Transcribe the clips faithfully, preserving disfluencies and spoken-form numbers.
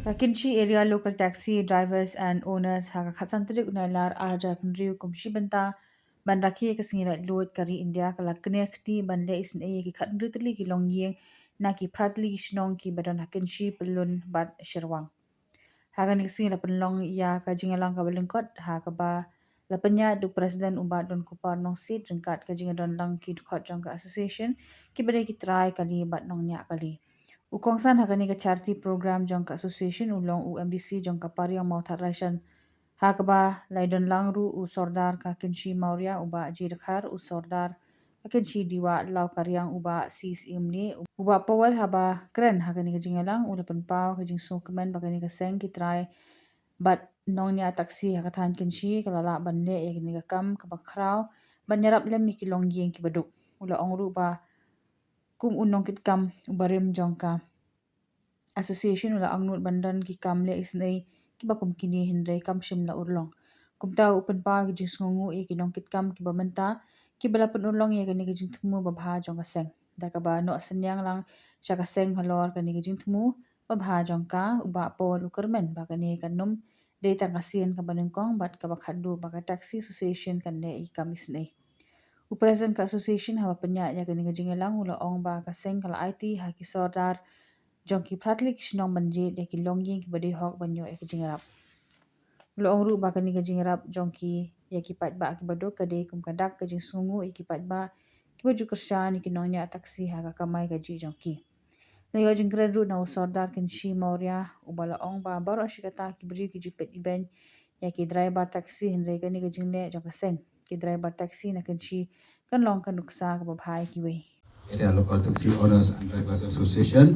Ka Kynshi Area Local Taxi Drivers and Owners ha ka khatsan tarik u Nailar arhajar hynriew kum shi bynta ban rakhe ïa ka sngi laitluid ka ri India ka la knieh kti ban leh isynei ïa ki khathynriew tylli ki longïing na ki phra tylli ki shnong kiba don ha Kynshi, Pyllun bad Shyrwang. Ha kane ka sngi la pynlong ïa ka jingïalang kaba lyngkot ha kaba la pynïaid da u President u Bah Donkupar Nongsiej ryngkat ka jingdon lang ki dkhot jong ka association kiba dei ki trai kali bad nongñiah kali. U kongsan ha kane ka charity program jong ka association u long u M D C jong ka Pariang Mawthadraishan, ha kaba la ïadon lang ruh u Sordar ka Kynshi Mawria u Bah J Dkhar, u Sordar ka Kynshi Dewa Lawkariang u Bah C Syiemlieh. U Bah Powell haba kren ha kane ka jingïalang u la pynpaw ka jingsngewkmen ba kane ka seng ki trai bad nongñiah taxi ha ka thaiñ Kynshi ka la lah ban leh ïa kane ka kam kaba khraw ban ïarap lem ïa ki longïing kiba duk. U la ong ruh ba kum u nongkitkam uba rim jong ka association u la angnud ban don ki kam leh isynei kiba kum kine hynrei kam shym la urlong. Kumta u pynpaw ki jingsngewnguh ïa ki nongkitkam kiba mynta kiba la pynurlong ïa kane ka jingthmu babha jong ka seng. Da kaba noh synñiang lang sha ka seng halor kane ka jingthmu babha jong ka, u Bah Powell u kyrmen ba kane kan ym dei tang ka sien kaba nyngkong bad kaba khatduh ba ka Taxi Association kan leh ïa ki kam isynei. U President ka association haba pynïaid ïa kane ka jingïalang u la ong ba ka seng ka la aiti ha ki sordar jong ki phra tylli ki shnong ban jied ïa ki longïing kiba dei hok ban ïoh ïa ka jingïarap. U la ong ruh ba kane ka jingïarap jong ki ïa ki paidbah kiba duk ka dei kum ka dak ka jingsngewnguh ïa ki paidbah kiba ju kyrshan ïa ki nongñiah taxi ha ka kamai kajih jong ki. La ïoh jingkren ruh na u Sordar Kynshi Mawria uba la ong ba baroh shi katta ki briew ki ju peit ibeiñ ïa ki driver taxi hynrei kane ka jingleh jong ka seng ki driver taxi na Kynshi kan long ka nuksa kaba bha ïa kiwei. Area Local Taxi Owners and Drivers Association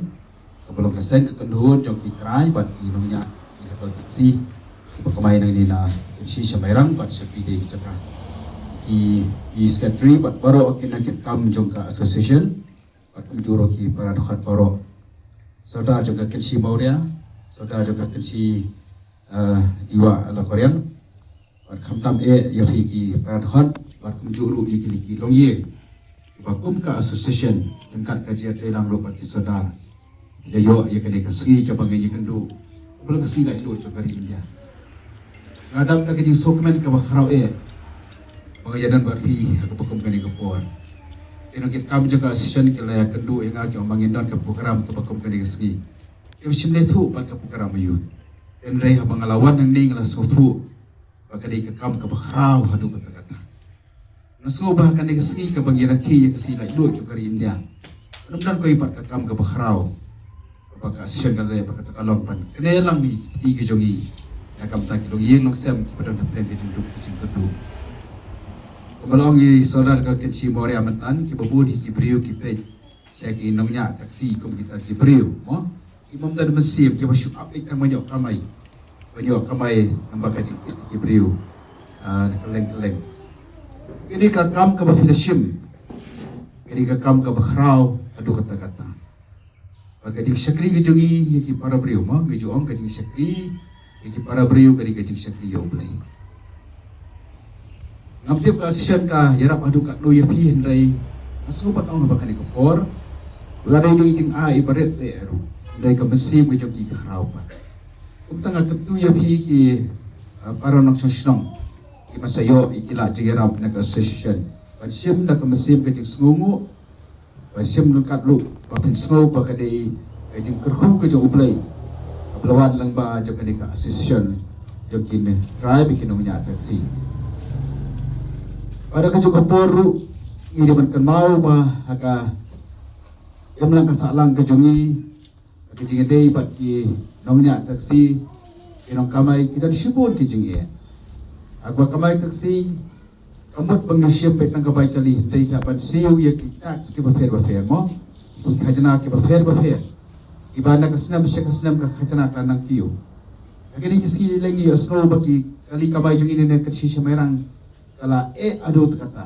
kaba long ka seng ka kynhun jong ki trai bad ki nongñiah ki local taxi kiba kamai nangne na Kynshi sha Mairang bad sha phi de ki jaka. Ki, ki secretary bad baroh ki nongkitkam jong ka association bad kumjuh ruh ki para dkhot baroh. Sordar jong ka Kynshi Mawria, sordar jong ka Kynshi, eh, Dewa Lawkariang. Bad khamtam eh ïa phi ki para dkhot bad kumjuh ruh ïa kine ki longïing. Ba kum ka association ryngkat ka jingïatreilang ruh bad ki sordar, ïa ïoh ïa kane ka sngi kaba ngin ïakynduh kaba long ka sngi laitluid jong ka ri India. Nga dap da ka jingsngewkmen kaba khraw eh ba nga ïadon bad phi ha kaba kum kane ka por. Ki nongkitkam jong ka association ki la ïakynduh ïa nga ki ong ba ngin don ka program kaba kum kane ka sngi. Ki ong shim leh thuh bad ka program aïu. Hynrei haba nga la wan hangne nga la sngewthuh ba ka dei ka kam kaba khraw haduh katta katta. Nga sngew ba kane ka sngi kaba ngi rakhe ïa ka sngi laitluid jong ka ri India, ym don kawei pat ka kam kaba khraw ba ka association ka leh ba kata ka long ban kane lang ïa ki kti ki jong ngi na ka bynta ki longïing longsem kiba don hapdeng ka jingduk ka jingkyrduh. Kumba la ong i sordar ka Kynshi Mawria mynta, kiba bun hi ki briew ki peit sha ki nongñiah taxi kum kita ki briew, mo? Ki bym don mynsiem, kiba shu ap beit tang ban ïoh kamai. Ban ïoh kamai namar ka jingtip ki briew, ah, na kylleng kylleng. Kane ka kam kaba phi la shim, kane ka kam kaba khraw haduh katta katta. Bad ka jingshakri ka jong ngi ïa ki para briew, mo, ngi ju ong ka jingshakri ïa ki para briew ka dei ka jingshakri ïa U Blei. Ngam tip ka association ka ïarap haduh katno ïa phi, hynrei nga sngew pat ong ba kane ka por la dei dei jingai ba rit leh ruh, hynrei ka mynsiem ka jong ki ka khraw pat. Kumta nga kyntu ïa phi ki, uh, para nongshong shnong, ki masa ïoh ïa ki la jingïarap na ka association ban shim da ka mynsiem ka jingsngewnguh, ban shim ryngkat ruh ba phin sngew ba ka dei ka jingkyrkhu ka jong U Blei kaba la wan lyngba jong kane ka association jong ki trai bad ki nongñiah taxi. Bad ha kajuh ka por ruh ngi dei ban kynmaw ba ha ka imlang ka sahlang ka jong ngi, ha ka jingïadei bad ki nongñiah taxi, ki nongkamai, ki don shibun ki jingeh. Ha kaba kamai taxi, ka mut ba ngi shim beit tang ka bai kali, hynrei ka ban siew ïa ki tax kiba pher ba pher, mo? Ki khajna kiba pher ba pher, kiba na ka snem sha ka snem ka khajna ka nang kiew. Ha kine ki sngi lei ngi ïohsngew ba ki kali kamai jong ngi na Kynshi sha Mairang ka la eh haduh katta katta,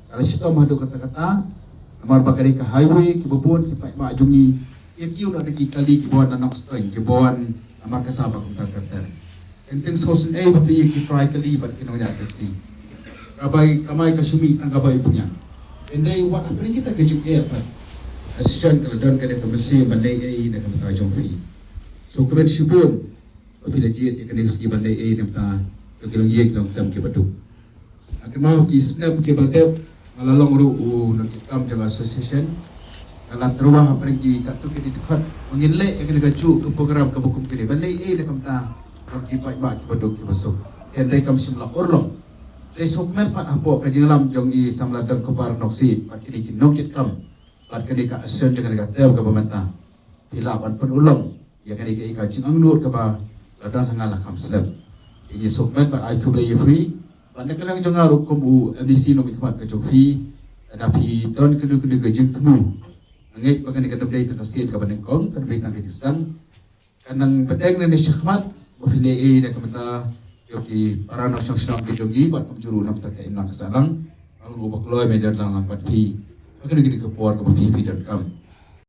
ka la shitom haduh katta katta. Namar ba ka dei ka highway, kiba bun ki paidbah jong ngi ki ïa kiew na ki kali kiba wan na Nongstoiñ, kiba wan na Markasa bad kumta ter ter. Kynting sngewsynei ba phi ïa ki trai kali bad ki nongñiah taxi. Ka bai kamai ka shu mih tang ka bai u bniah. Hynrei wat hapdeng kita ki jingeh pat, association ka la don kane ka mynsiem ban leh ei na ka bynta jong phi. Shukran shibun ba phi la jied ïa kane ka sngi ban leh ei na ka bynta ki longïing ki longsem kiba duk. Nga kynmaw ki snem kiba dep nga la long ruh u nongkitkam jong ka association. Nga la tyrwa ha pdeng ki katto katne dkhot ba ngin leh ïa kane kajuh ka program kaba kum kane ban leh ei na ka bynta ki paidbah kiba duk kiba suk. Hynrei kam shym la urlong. Te sngewkmen pat hapoh ka jingïalam jong i samla Donkopar Nongsih bad kine ki nongkitkam bad kane ka association jong kane ka term kaba mynta. Phi lah ban pynurlong ïa kane ka, ka jingangnud kaba la don ha nga la kham slem. Te ngi sngewkmen bad ai khublei ïa phi. Bad na ka liang jong nga ruh kum u M D C nongmihkhmat ka jong phi, lada phi don kano kano ka jingthmu, nga ngeit ba kane kan ym dei tang ka sien kaba nyngkong, kan ym dei tang ka jingsdang. Kan nang bteng nangne shakhmat ba phi leh ei na ka bynta jong ki para nongshong shnong ki jong ngi bad kumjuh ruh na ka bynta ka imlang ka sahlang. Nga long uba kloi ban ïadon lang lang bad phi ha kano kano ka por kaba phi, phi donkam.